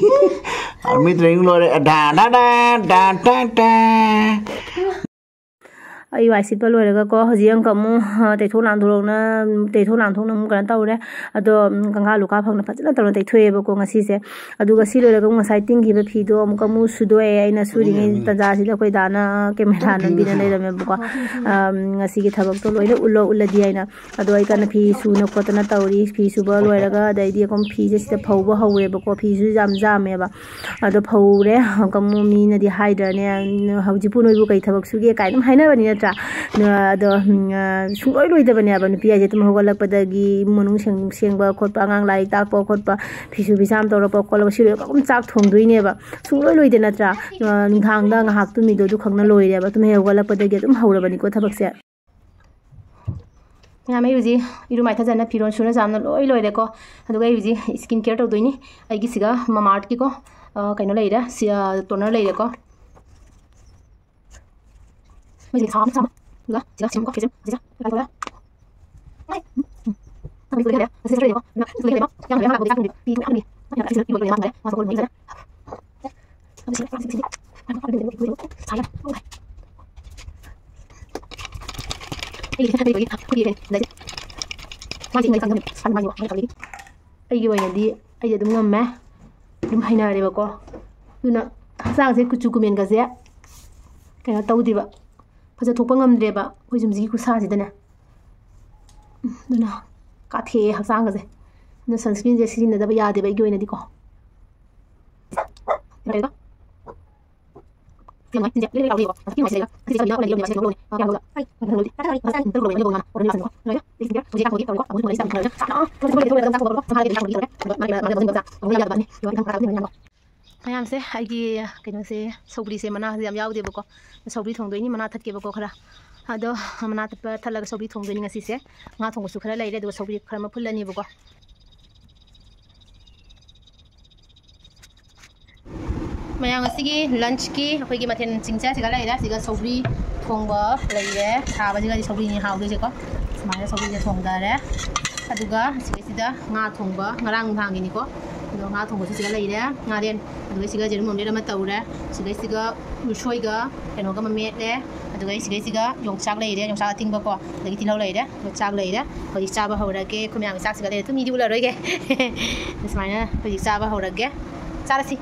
army training ꯂꯣꯏꯔꯦ꯫ ꯗꯥ, ꯗꯥ, ꯗꯥ, ꯗꯥ, ꯗꯥ, ꯗꯥ꯫ ꯑꯩ ꯋꯥꯏ ꯁꯤꯠꯄ ꯂꯣꯏꯔꯒꯀꯣ, ꯍꯧꯖꯤꯛ ꯑꯃꯨꯛꯀ ꯑꯃꯨꯛ, ꯑ, ꯇꯩꯊꯣꯛ ꯅꯥꯟꯊꯣꯛꯅ, ꯇꯩꯊꯣꯛ ꯅꯥꯟꯊꯣꯛꯅ ꯑꯃꯨꯛ ꯀꯩꯅꯣ ꯇꯧꯔꯦ꯫ ꯑꯗꯣ, ꯎꯝ, ꯀꯪꯈꯥ ꯂꯨꯈꯥ ꯐꯪꯅ ꯐꯖꯅ ꯇꯧꯅ ꯇꯩꯊꯣꯛꯑꯦꯕꯀꯣ ꯉꯁꯤꯁꯦ꯫ ꯑꯗꯨꯒ ꯁꯤ ꯂꯣꯏꯔꯒ ꯑꯃꯨꯛ ꯉꯁꯥꯏ ꯇꯤꯡꯈꯤꯕ ꯐꯤꯗꯣ ꯑꯃꯨꯛꯀ ꯑꯃꯨꯛ ꯁꯨꯗꯣꯛꯑꯦ꯫ ꯑꯩꯅ ꯁꯨꯔꯤꯉꯩ ꯇꯟꯖꯥꯁꯤꯗ ꯑꯩꯈꯣꯏ ꯗꯥꯅ ꯀꯦꯃꯦꯔꯥ ꯅꯝꯕꯤꯅ ꯂꯩꯔꯝꯃꯦꯕꯀꯣ꯫ ꯑ, ꯉꯁꯤꯒꯤ ꯊꯕꯛꯇꯣ ꯂꯣꯏꯅ ꯎꯠꯂꯣ, ꯎꯠꯂꯗꯤ ꯍꯥꯏꯅ꯫ ꯑꯗꯣ ꯑꯩ ꯀꯟꯅ ꯐꯤ ꯁꯨꯅ ꯈꯣꯠꯇꯅ ꯇꯧꯔꯤ꯫ ꯐꯤ ꯁꯨꯕ ꯂꯣꯏꯔꯒ ꯑꯗꯩꯗꯤ ꯑꯩꯈꯣꯏ ꯐꯤꯁꯦ ꯁꯤꯗ ꯐꯧꯕ ꯍꯧꯔꯦꯕꯀꯣ꯫ ꯐꯤꯁꯨ ꯌꯥꯝ ꯌꯥꯝꯃꯦꯕ꯫ ꯑꯗꯣ ꯐꯧꯔꯦ꯫ ꯀꯃꯨ ꯃꯤꯅꯗꯤ ꯍꯥꯏꯗ꯭ꯔꯅꯦ, "ꯍꯧꯖꯤꯛꯄꯨ ꯅꯣꯏꯕꯨ ꯀꯩ ꯊꯕꯛ ꯁꯨꯒꯦ?" ꯀꯥꯏꯅ ꯑꯗꯨꯝ ꯍꯥꯏꯅꯕꯅꯤ ꯅꯠꯇ꯭ꯔꯥ? ꯑꯗꯣ, ꯎꯝ, ꯑ, ꯁꯨꯡꯂꯣꯏ ꯂꯣꯏꯗꯕꯅꯦꯕ꯫ ꯅꯨꯄꯤ ꯍꯥꯏꯁꯦ ꯑꯗꯨꯝ ꯍꯧꯒꯠꯂꯛꯄꯗꯒꯤ ꯏꯃꯨꯡ ꯃꯅꯨꯡ ꯁꯦꯡ-, ꯁꯦꯡꯕ ꯈꯣꯠꯄ, ꯑꯉꯥꯡ ꯂꯥꯏꯔꯤꯛ ꯇꯥꯛꯄ ꯈꯣꯠꯄ, ꯐꯤꯁꯨ ꯐꯤꯁꯥꯝ ꯇꯧꯔꯛꯄ ꯈꯣꯠꯂꯛꯄ, ꯁꯤ ꯂꯣꯏꯔꯒ ꯑꯗꯨꯝ ꯆꯥꯛ ꯊꯣꯡꯗꯣꯏꯅꯦꯕ꯫ ꯁꯨꯡꯂꯣꯏ ꯂꯣꯏꯗꯦ ꯅꯠꯇ꯭ꯔꯥ? ꯑ, ꯅꯨꯡꯗꯥꯡꯗ ꯉꯥꯏꯍꯥꯛ ꯇꯨꯝꯃꯤꯗꯣ ꯑꯗꯨ ꯈꯛꯅ ꯂꯣꯏꯔꯦꯕ꯫ ꯇꯨꯝ ꯍꯦꯛ ꯍꯧꯒꯠꯂꯛꯄꯗꯒꯤ ꯑꯗꯨꯝ ꯍꯧꯔꯕꯅꯤꯀꯣ ꯊꯕꯛꯁꯦ꯫ ꯃꯌꯥꯝ, ꯑꯩ ꯍꯧꯖꯤꯛ ꯏꯔꯨ ꯃꯥꯏꯊꯖꯅ ꯐꯤꯔꯣꯜ ꯁꯨꯅ ꯆꯥꯝꯅ ꯂꯣꯏ ꯂꯣꯏꯔꯦꯀꯣ꯫ ꯑꯗꯨꯒ ꯑꯩ ꯍꯧꯖꯤꯛ skin care ꯇꯧꯗꯣꯏꯅꯤ꯫ ꯑꯩꯒꯤꯁꯤꯒ Mamaearthꯀꯤꯀꯣ, ꯑ, ꯀꯩꯅꯣ ꯂꯩꯔꯦ, ꯁꯤ, ꯑ, toner ꯂꯩꯔꯦꯀꯣ꯫ ꯃꯣꯏꯁꯦ ꯁꯥꯕ ꯁꯥꯕ꯫ ꯑꯗꯨꯒ ꯁꯤꯒ ꯁꯦꯝꯀꯣ, ꯁꯦꯝ, ꯁꯤꯒ꯫ ꯎꯝ꯫ ꯎꯝ꯫ ꯎꯝ꯫ ꯑꯩꯒꯤ ꯑꯣꯏꯅꯗꯤ ꯑꯩꯗꯤ ꯑꯗꯨꯝ ꯉꯝꯃꯦ, ꯑꯗꯨꯝ ꯍꯩꯅꯔꯦꯕꯀꯣ꯫ ꯑꯗꯨꯅ ꯍꯛꯆꯥꯡꯁꯦ, ꯀꯨꯆꯨ ꯀꯨꯃꯦꯟꯒꯁꯦ ꯀꯩꯅꯣ ꯇꯧꯗꯦꯕ, ꯐꯖꯊꯣꯛꯄ ꯉꯝꯗ꯭ꯔꯦꯕ ꯑꯩꯈꯣꯏ ꯌꯨꯝꯁꯤꯒꯤ ꯈꯨꯠꯁꯥꯁꯤꯗꯅꯦ꯫ ꯑꯗꯨꯅ ꯀꯥꯊꯦꯛꯑꯦ ꯍꯛꯆꯥꯡꯒꯁꯦ꯫ ꯑꯗꯨꯅ sunscreenꯁꯦ ꯁꯤꯖꯤꯟꯅꯗꯕ ꯌꯥꯗꯦꯕ ꯑꯩꯒꯤ ꯑꯣꯏꯅꯗꯤꯀꯣ꯫ ꯃꯌꯥꯝꯁꯦ, ꯑꯩꯒꯤ ꯀꯩꯅꯣꯁꯦ, ꯁꯧꯒ꯭ꯔꯤꯁꯦ ꯃꯅꯥꯁꯦ ꯌꯥꯝ ꯌꯥꯎꯗꯦꯕꯀꯣ꯫ ꯁꯧꯒ꯭ꯔꯤ ꯊꯣꯡꯗꯣꯏꯅꯤ, ꯃꯅꯥ ꯊꯠꯀꯦꯕꯀꯣ ꯈꯔ꯫ ꯑꯗꯣ ꯃꯅꯥ ꯊꯠꯄ ꯊꯠꯂꯒ ꯁꯧꯒ꯭ꯔꯤ ꯊꯣꯡꯗꯣꯏꯅꯤ ꯉꯁꯤꯁꯦ꯫ ꯉꯥ ꯊꯣꯡꯕꯁꯨ ꯈꯔ ꯂꯩꯔꯦ, ꯑꯗꯨꯒ ꯁꯧꯒ꯭ꯔꯤ ꯈꯔ ꯑꯃ ꯐꯨꯜꯂꯅꯤꯕꯀꯣ꯫ ꯃꯌꯥꯝ, ꯉꯁꯤꯒꯤ lunchꯀꯤ ꯑꯩꯈꯣꯏꯒꯤ ꯃꯊꯦꯜꯁꯤꯡꯁꯦ ꯁꯤꯒ ꯂꯩꯔꯦ꯫ ꯁꯤꯒ ꯁꯧꯒ꯭ꯔꯤ ꯊꯣꯡꯕ ꯂꯩꯔꯦ꯫ ꯁꯥꯕꯁꯤꯒꯗꯤ ꯁꯧꯒ꯭ꯔꯤꯅꯤ ꯍꯥꯎꯗꯣꯏꯁꯦꯀꯣ꯫ ꯁꯨꯃꯥꯏꯅ ꯁꯧꯒ꯭ꯔꯤꯁꯦ ꯊꯣꯡꯊꯔꯦ꯫ ꯑꯗꯨꯒ ꯁꯤꯒꯩꯁꯤꯗ ꯉꯥ ꯊꯣꯡꯕ, ꯉꯔꯥꯡ ꯅꯨꯡꯗꯥꯡꯒꯤꯅꯤꯀꯣ꯫ ꯑꯗꯣ ꯉꯥ ꯊꯣꯡꯕꯁꯨ ꯁꯤꯒ ꯂꯩꯔꯦ, ꯉꯥꯔꯦꯟ꯫ ꯑꯗꯨꯒ ꯁꯤꯒ ꯌꯦꯔꯨꯝ ꯑꯣꯝꯂꯦꯠ ꯑꯃ ꯇꯧꯔꯦ꯫ ꯁꯤꯒꯩꯁꯤꯒ ꯎꯁꯣꯏꯒ ꯀꯩꯅꯣꯒ ꯑꯃ ꯃꯦꯠꯂꯦ꯫ ꯑꯗꯨꯒ ꯑꯩ ꯁꯤꯒꯩꯁꯤꯒ ꯌꯣꯡꯆꯥꯛ ꯂꯩꯔꯦ, ꯌꯣꯡꯆꯥꯛ ꯑꯇꯤꯡꯕꯀꯣ꯫ ꯑꯗꯒꯤ ꯇꯤꯜꯍꯧ ꯂꯩꯔꯦ, ꯑꯗꯣ ꯆꯥꯛ ꯂꯩꯔꯦ꯫ ꯍꯧꯖꯤꯛ ꯆꯥꯕ ꯍꯧꯔꯒꯦ꯫ ꯑꯩꯈꯣꯏ ꯃꯌꯥꯝꯒꯤ ꯆꯥꯛꯁꯤꯒ ꯂꯩꯔꯦ꯫ ꯑꯗꯨꯝ ꯃꯤꯗꯤ ꯎꯠꯂꯔꯣꯏꯒꯦ꯫ ꯁꯨꯃꯥꯏꯅ ꯍꯧꯖꯤꯛ ꯆꯥꯕ ꯍꯧꯔꯒꯦ꯫ ꯆꯥꯔꯁꯤ꯫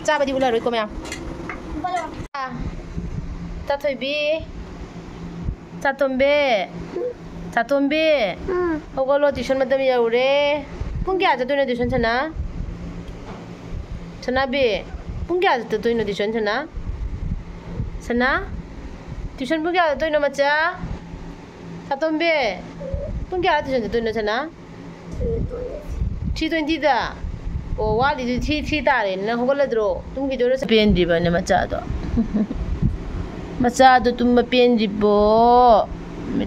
ꯆꯥꯕꯗꯤ ꯎꯠꯂꯔꯣꯏꯀꯣ ꯃꯌꯥꯝ꯫ ꯆꯥꯊꯣꯏꯕꯤ꯫ ꯆꯥꯇꯣꯝꯕꯤ꯫ ꯆꯥꯇꯣꯝꯕꯤ꯫ ꯎꯝ꯫ ꯍꯧꯒꯠꯂꯣ, tuition ꯃꯇꯝ ꯌꯧꯔꯦ꯫ ꯄꯨꯡ ꯀꯌꯥ ꯆꯠꯇꯣꯏꯅꯣ tuition, ꯁꯅꯥ? ꯁꯅꯥꯕꯤ, ꯄꯨꯡ ꯀꯌꯥ ꯆꯠꯇꯣꯏꯅꯣ tuition, ꯁꯅꯥ? ꯁꯅꯥ? Tuition ꯄꯨꯡ ꯀꯌꯥ ꯆꯠꯇꯣꯏꯅꯣ, ꯃꯆꯥ? ꯆꯥꯇꯣꯝꯕꯤ, ꯄꯨꯡ ꯀꯌꯥ tuition ꯆꯠꯇꯣꯏꯅꯣ, ꯁꯅꯥ? Three twentyꯗ? ꯑꯣ, ꯋꯥꯠꯂꯤꯗꯨꯗꯤ three, three ꯇꯥꯔꯦ꯫ ꯅꯪ ꯍꯧꯒꯠꯂꯗ꯭ꯔꯣ? ꯇꯨꯝꯈꯤꯗꯣꯏꯔꯣ? ꯄꯦꯟꯗ꯭ꯔꯤꯕꯅꯦ ꯃꯆꯥꯗꯣ꯫ ꯃꯆꯥꯗꯣ ꯇꯨꯝꯕ ꯄꯦꯟꯗ꯭ꯔꯤꯕꯣ?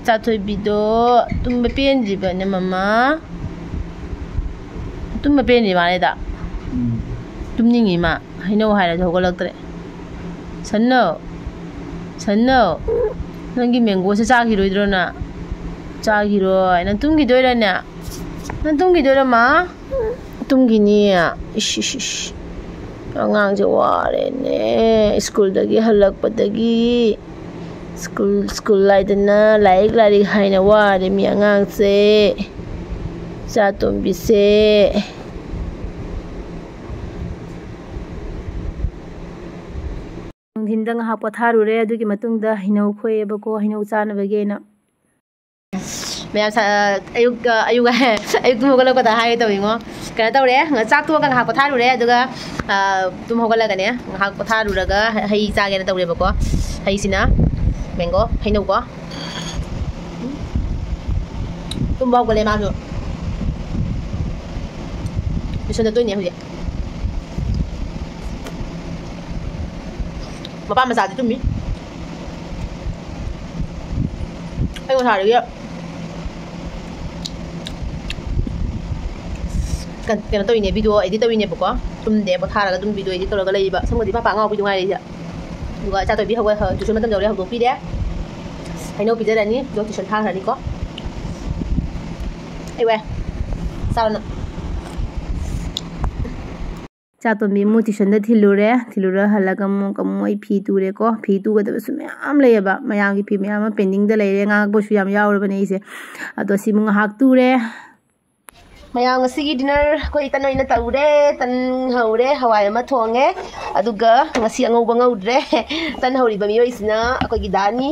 ꯆꯥꯊꯣꯏꯕꯤꯗꯣ ꯇꯨꯝꯕ ꯄꯦꯟꯗ꯭ꯔꯤꯕꯅꯦ, ꯃꯃꯥ꯫ ꯇꯨꯝꯕ ꯄꯦꯟꯗ꯭ꯔꯤ ꯃꯥꯜꯂꯦꯗ꯫ ꯎꯝ꯫ ꯇꯨꯝꯅꯤꯡꯉꯤ ꯃꯥ꯫ ꯍꯩꯅꯧ ꯍꯥꯏꯔꯁꯨ ꯍꯧꯒꯠꯂꯛꯇ꯭ꯔꯦ꯫ ꯁꯟꯅꯧ꯫ ꯁꯟꯅꯧ꯫ ꯅꯪꯒꯤ mangoꯁꯦ ꯆꯥꯈꯤꯔꯣꯏꯗ꯭ꯔꯣ ꯅꯪ? ꯆꯥꯈꯤꯔꯣꯏ꯫ ꯅꯪ ꯇꯨꯝꯈꯤꯗꯣꯏꯔꯅꯦ? ꯅꯪ ꯇꯨꯝꯈꯤꯗꯣꯏꯔꯣ, ꯃꯥ? ꯇꯨꯝꯈꯤꯅꯤ꯫ ꯏꯁ, ꯏꯁ, ꯏꯁ꯫ ꯑꯉꯥꯡꯁꯦ ꯋꯥꯔꯦꯅꯦ꯫ ꯁ꯭ꯀꯨꯜꯗꯒꯤ ꯍꯜꯂꯛꯄꯗꯒꯤ꯫ ꯁ꯭ꯀꯨꯜ, ꯁ꯭ꯀꯨꯜ ꯍꯥꯏꯗꯅ ꯂꯥꯏꯔꯤꯛ, ꯂꯥꯏꯔꯤꯛ ꯍꯥꯏꯅ ꯋꯥꯔꯦ ꯃꯤ ꯑꯉꯥꯡꯁꯦ꯫ ꯆꯥꯇꯣꯝꯕꯤꯁꯦ꯫ ꯅꯨꯡꯊꯤꯟꯗ ꯉꯥꯏꯍꯥꯛ ꯄꯣꯊꯥꯔꯨꯔꯦ꯫ ꯑꯗꯨꯒꯤ ꯃꯇꯨꯡꯗ ꯍꯩꯅꯧ ꯈꯣꯛꯑꯦꯕꯀꯣ, ꯍꯩꯅꯧ ꯆꯥꯅꯕꯒꯤ ꯑꯩꯅ꯫ ꯃꯌꯥꯝ ꯁ-, ꯑ, ꯑꯌꯨꯛ, ꯑ, ꯑꯌꯨꯛ, ꯑꯌꯨꯛ ꯇꯨꯝ ꯍꯧꯒꯠꯂꯛꯄꯗ ꯍꯥꯏꯒꯦ ꯇꯧꯋꯤꯉꯣ꯫ ꯀꯩꯅꯣ ꯇꯧꯔꯦ, ꯉ-, ꯆꯥꯛ ꯇꯣꯛꯑꯒ ꯉꯥꯏꯍꯥꯛ ꯄꯣꯊꯥꯔꯨꯔꯦ, ꯑꯗꯨꯒ, ꯑ, ꯇꯨꯝ ꯍꯧꯒꯠꯂꯒꯅꯦ, ꯉꯥꯏꯍꯥꯛ ꯄꯣꯊꯥꯔꯨꯔꯒ ꯍ-, ꯍꯩ ꯆꯥꯒꯦꯅ ꯇꯧꯔꯦꯕꯀꯣ꯫ ꯍꯩꯁꯤꯅ mango, ꯍꯩꯅꯧꯀꯣ꯫ ꯇꯨꯝꯕ ꯍꯧꯒꯠꯂꯦ ꯃꯥꯁꯨ꯫ Tuition ꯆꯠꯇꯣꯏꯅꯦ ꯍꯧꯖꯤꯛ꯫ ꯃꯄꯥ ꯃꯆꯥꯗꯤ ꯇꯨꯝꯃꯤ꯫ ꯑꯩ ꯉꯁꯥꯏꯗꯒꯤ ꯀ-, ꯀꯩꯅꯣ ꯇꯧꯔꯤꯅꯦ, video edit ꯇꯧꯔꯤꯅꯦꯕꯀꯣ꯫ ꯇꯨꯝꯗꯦ, ꯄꯣꯊꯥꯔꯒ ꯑꯗꯨꯝ video edit ꯇꯧꯔꯒ ꯂꯩꯔꯤꯕ꯫ ꯁꯣꯝꯒꯗꯤ ꯄꯥꯄꯥ ꯉꯥꯎꯕꯤꯗꯨ ꯉꯥꯏꯔꯦ ꯁꯤꯗ꯫ ꯑꯗꯨꯒ ꯏꯆꯥ ꯇꯣꯏꯕꯤ ꯍꯧꯒꯠ-, ꯍ-, tuition ꯃꯇꯝ ꯌꯧꯔꯦ, ꯍꯧꯗꯣꯛꯄꯤꯔꯦ꯫ ꯍꯩꯅꯧ ꯄꯤꯖꯔꯅꯤ, ꯑꯗꯨꯒ tuition ꯊꯥꯈ꯭ꯔꯅꯤꯀꯣ꯫ ꯆꯥꯎꯅ꯫ ꯏꯆꯥꯇꯣꯝꯕꯤ ꯑꯃꯨꯛ ꯇ꯭ꯌꯨꯁꯟꯗ ꯊꯤꯜꯂꯨꯔꯦ꯫ ꯊꯤꯜꯂꯨꯔ ꯍꯜꯂꯒ ꯑꯃꯨꯛ, ꯑꯃꯨꯛ ꯑꯩ ꯐꯤ ꯇꯨꯔꯦꯀꯣ꯫ ꯐꯤ ꯇꯨꯒꯗꯕꯁꯨ ꯃꯌꯥꯝ ꯂꯩꯌꯦꯕ꯫ ꯃꯌꯥꯝꯒꯤ ꯐꯤ ꯃꯌꯥꯝ ꯑꯃ pendingꯗ ꯂꯩꯔꯦ꯫ ꯉꯥꯡꯉꯛꯄꯁꯨ ꯌꯥꯝ ꯌꯥꯎꯔꯕꯅꯦ ꯑꯩꯁꯦ꯫ ꯑꯗꯣ ꯁꯤꯃꯨꯛ ꯉꯥꯏꯍꯥꯛ ꯇꯨꯔꯦ꯫ ꯃꯌꯥꯝ, ꯉꯁꯤꯒꯤ dinner ꯑꯩꯈꯣꯏ ꯇꯟ ꯑꯣꯏꯅ ꯇꯧꯔꯦ꯫ ꯇꯟ ꯍꯧꯔꯦ, ꯍꯋꯥꯏ ꯑꯃ ꯊꯣꯡꯉꯦ, ꯑꯗꯨꯒ ꯉꯁꯤ ꯑꯉꯧꯕ ꯉꯧꯗ꯭ꯔꯦ꯫ ꯇꯟ ꯍꯧꯔꯤꯕ ꯃꯤꯑꯣꯏꯁꯤꯅ ꯑꯩꯈꯣꯏꯒꯤ ꯗꯥꯅꯤ꯫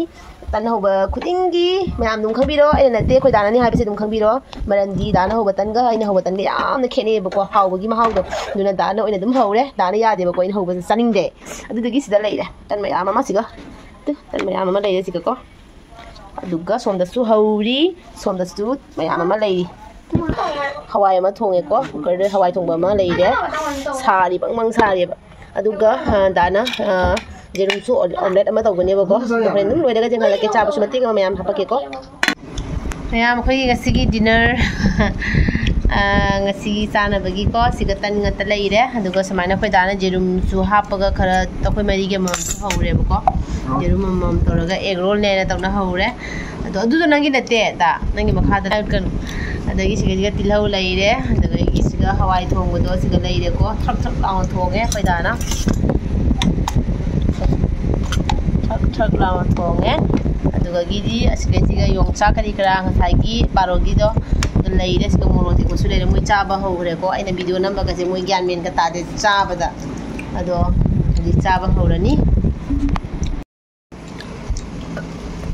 ꯇꯟ ꯍꯧꯕ ꯈꯨꯗꯤꯡꯒꯤ ꯃꯌꯥꯝ ꯑꯗꯨꯝ ꯈꯪꯕꯤꯔꯣ, ꯑꯩꯅ ꯅꯠꯇꯦ, ꯑꯩꯈꯣꯏ ꯗꯥꯅꯅꯤ ꯍꯥꯏꯕꯁꯦ ꯑꯗꯨꯝ ꯈꯪꯕꯤꯔꯣ꯫ ꯃꯔꯝꯗꯤ ꯗꯥꯅ ꯍꯧꯕ ꯇꯟꯒ ꯑꯩꯅ ꯍꯧꯕ ꯇꯟꯒ ꯌꯥꯝꯅ ꯈꯦꯠꯅꯩꯌꯦꯕꯀꯣ, ꯍꯥꯎꯕꯒꯤ ꯃꯍꯥꯎꯗꯣ꯫ ꯑꯗꯨꯅ ꯗꯥꯅ ꯑꯣꯏꯅ ꯑꯗꯨꯝ ꯍꯧꯔꯦ꯫ ꯗꯥꯅ ꯌꯥꯗꯦꯕꯀꯣ, ꯑꯩꯅ ꯍꯧꯕꯁꯦ ꯆꯥꯅꯤꯡꯗꯦ꯫ ꯑꯗꯨꯗꯨꯒꯤ ꯁꯤꯗ ꯂꯩꯔꯦ ꯇꯟ ꯃꯌꯥꯝ ꯑꯃ꯫ ꯁꯤꯒ ꯇꯨ, ꯇꯟ ꯃꯌꯥꯝ ꯑꯃ ꯂꯩꯔꯦ ꯁꯤꯒꯀꯣ꯫ ꯑꯗꯨꯒ ꯁꯣꯝꯗꯁꯨ ꯍꯧꯔꯤ, ꯁꯣꯝꯗꯁꯨ ꯃꯌꯥꯝ ꯑꯃ ꯂꯩꯔꯤ꯫ ꯍꯋꯥꯏ ꯑꯃ ꯊꯣꯡꯉꯦꯀꯣ, cookerꯗ ꯍꯋꯥꯏ ꯊꯣꯡꯕ ꯑꯃ ꯂꯩꯔꯦ꯫ ꯁꯥꯔꯤ, ꯕꯪ ꯕꯪ ꯁꯥꯔꯤꯕ꯫ ꯑꯗꯨꯒ, ꯑ, ꯗꯥꯅ, ꯑ, ꯌꯦꯔꯨꯝꯁꯨ ꯑꯣꯝ-, omelette ꯑꯃ ꯇꯧꯒꯅꯦꯕꯀꯣ꯫ ꯑꯗꯣ ꯍꯣꯔꯦꯟ ꯑꯗꯨꯝ ꯂꯣꯏꯔꯒ ꯌꯦꯡꯍꯜꯂꯛꯀꯦ, ꯆꯥꯕꯁꯨ ꯃꯇꯦꯛ ꯑꯃ ꯃꯌꯥꯝ ꯍꯥꯄꯛꯀꯦꯀꯣ꯫ ꯃꯌꯥꯝ, ꯑꯩꯈꯣꯏꯒꯤ ꯉꯁꯤꯒꯤ dinner, ꯑ, ꯉꯁꯤꯒꯤ ꯆꯥꯅꯕꯒꯤꯀꯣ, ꯁꯤꯒ ꯇꯟ ꯉꯥꯛꯇ ꯂꯩꯔꯦ꯫ ꯑꯗꯨꯒ ꯁꯨꯃꯥꯏꯅ ꯑꯩꯈꯣꯏ ꯗꯥꯅ ꯌꯦꯔꯨꯝꯁꯨ ꯍꯥꯞꯄꯒ ꯈꯔ ꯑꯩꯈꯣꯏ ꯃꯔꯤꯒꯤ ꯑꯃꯃꯝꯁꯨ ꯍꯧꯔꯦꯕꯀꯣ꯫ ꯌꯦꯔꯨꯝ ꯑꯃꯃꯝ ꯇꯧꯔꯒ egg rollꯅꯦꯅ ꯇꯧꯅ ꯍꯧꯔꯦ꯫ ꯑꯗꯣ ꯑꯗꯨꯗꯣ ꯅꯪꯒꯤ ꯅꯠꯇꯦ, ꯗꯥ, ꯅꯪꯒꯤ ꯃꯈꯥꯗ ꯀꯩꯅꯣ꯫ ꯑꯗꯒꯤ ꯁꯤꯒ, ꯁꯤꯒ ꯇꯤꯜꯍꯧ ꯂꯩꯔꯦ, ꯑꯗꯒꯤ ꯁꯤꯒ ꯍꯋꯥꯏ ꯊꯣꯡꯕꯗꯣ ꯁꯤꯒ ꯂꯩꯔꯦꯀꯣ꯫ ꯊ꯭ꯔꯛ ꯊ꯭ꯔꯛ ꯂꯥꯎꯅ ꯊꯣꯡꯉꯦ ꯑꯩꯈꯣꯏ ꯗꯥꯅ꯫ ꯊ꯭ꯔꯛ ꯊ꯭ꯔꯛ ꯂꯥꯎꯅ ꯊꯣꯡꯉꯦ꯫ ꯑꯗꯨꯗꯒꯤꯗꯤ ꯑꯁꯤꯒꯩꯁꯤꯒ ꯌꯣꯡꯆꯥꯛ ꯀꯔꯤ ꯀꯔꯥ ꯉꯁꯥꯏꯒꯤ ꯕꯥꯔꯣꯒꯤꯗꯣ ꯑꯗꯨ ꯂꯩꯔꯦ꯫ ꯁꯤꯒ ꯃꯣꯔꯣꯛ ꯑꯇꯦꯛꯄꯁꯨ ꯂꯩꯔꯦ꯫ ꯃꯣꯏ ꯆꯥꯕ ꯍꯧꯈ꯭ꯔꯦꯀꯣ꯫ ꯑꯩꯅ video ꯅꯝꯕꯒꯁꯦ ꯃꯣꯏ ꯒ꯭ꯌꯥꯟ ꯃꯦꯟꯒ ꯇꯥꯗꯦ ꯆꯥꯕꯗ꯫ ꯑꯗꯣ ꯍꯧꯖꯤꯛ ꯆꯥꯕ ꯍꯧꯔꯅꯤ꯫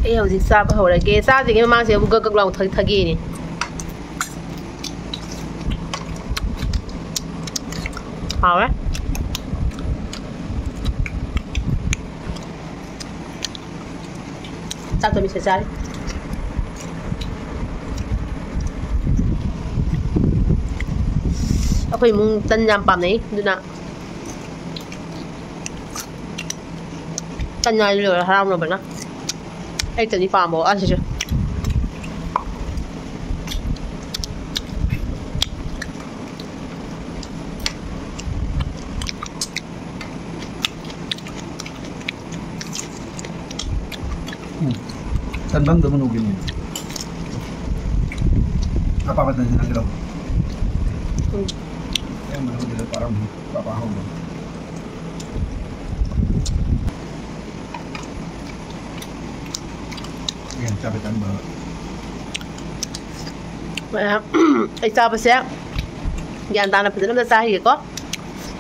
ꯑꯩ ꯍꯧꯖꯤꯛ ꯆꯥꯕ ꯍꯧꯔꯒꯦ꯫ ꯆꯥꯗ꯭ꯔꯤꯉꯩ ꯃꯃꯥꯡꯁꯤꯗ ꯒꯛ ꯒꯛ ꯂꯥꯎ ꯊꯛ-, ꯊꯛꯒꯦꯅꯦ꯫ ꯍꯥꯎꯔꯦ꯫ ꯆꯥꯛꯇꯣ ꯃꯤꯁꯦ ꯆꯥꯔꯤ꯫ ꯑꯩꯈꯣꯏ ꯏꯃꯨꯡ ꯇꯟ ꯌꯥꯝ ꯄꯥꯝꯅꯩ, ꯑꯗꯨꯅ ꯇꯟ ꯍꯥꯏꯔꯗꯤ ꯂꯣꯏꯔꯦ ꯍꯔꯥꯎꯅꯕꯅ꯫ ꯑꯩ ꯇꯟꯗꯤ ꯄꯥꯝꯕ ꯋꯥꯠꯂꯤꯁꯦ꯫ ꯎꯝ꯫ ꯇꯟ ꯐꯪꯗꯕ ꯅꯨꯡꯒꯤꯅꯤ꯫ ꯑꯄꯥꯕ ꯇꯟꯁꯤ ꯅꯪꯒꯗꯧꯕ꯫ ꯎꯝ꯫ ꯑꯌꯥꯝꯕꯅ ꯍꯧꯖꯤꯛ ꯂꯣꯏ ꯄꯥꯔꯝꯃꯅꯤ꯫ ꯄꯥꯄꯥ ꯍꯧꯕ꯫ ꯌꯦꯟ ꯆꯥꯕ ꯇꯟꯕ꯫ ꯃꯌꯥꯝ, ꯑꯩ ꯆꯥꯕꯁꯦ ꯒ꯭ꯌꯥꯟ ꯇꯥꯅ ꯐꯖꯅ ꯑꯝꯇ ꯆꯥꯈꯤꯒꯦꯀꯣ꯫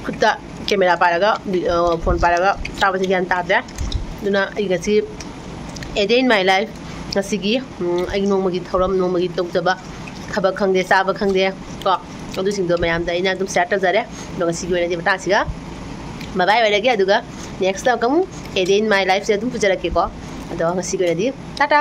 ꯈꯨꯠꯇ ꯀꯦꯃꯦꯔꯥ ꯄꯥꯏꯔꯒ, ꯚꯤ-, ꯑ, ꯐꯣꯟ ꯄꯥꯏꯔꯒ ꯆꯥꯕꯁꯦ ꯒ꯭ꯌꯥꯟ ꯇꯥꯗ꯭ꯔꯦ꯫ ꯑꯗꯨꯅ ꯑꯩ ꯉꯁꯤ A day in my life, ꯉꯁꯤꯒꯤ, ꯎꯝ, ꯑꯩꯒꯤ ꯅꯣꯡꯃꯒꯤ ꯊꯧꯔꯝ, ꯅꯣꯡꯃꯒꯤ ꯇꯧꯖꯕ ꯊꯕꯛ ꯈꯪꯗꯦ, ꯆꯥꯕ ꯈꯪꯗꯦ ꯀꯣ, ꯑꯗꯨꯁꯤꯡꯗꯣ ꯃꯌꯥꯝꯗ ꯑꯩꯅ ꯑꯗꯨꯝ share ꯇꯧꯖꯔꯦ꯫ ꯑꯗꯣ ꯉꯁꯤꯒꯤ ꯑꯣꯏꯅꯗꯤ ꯃꯇꯥꯡꯁꯤꯒ bye bye ꯑꯣꯏꯔꯒꯦ꯫ ꯑꯗꯨꯒ next ꯑꯃꯨꯛ A day in my lifeꯁꯦ ꯑꯗꯨꯝ ꯄꯨꯖꯔꯛꯀꯦꯀꯣ꯫ ꯑꯗꯣ ꯉꯁꯤꯒꯤ ꯑꯣꯏꯅꯗꯤ ꯇꯥꯇꯥ꯫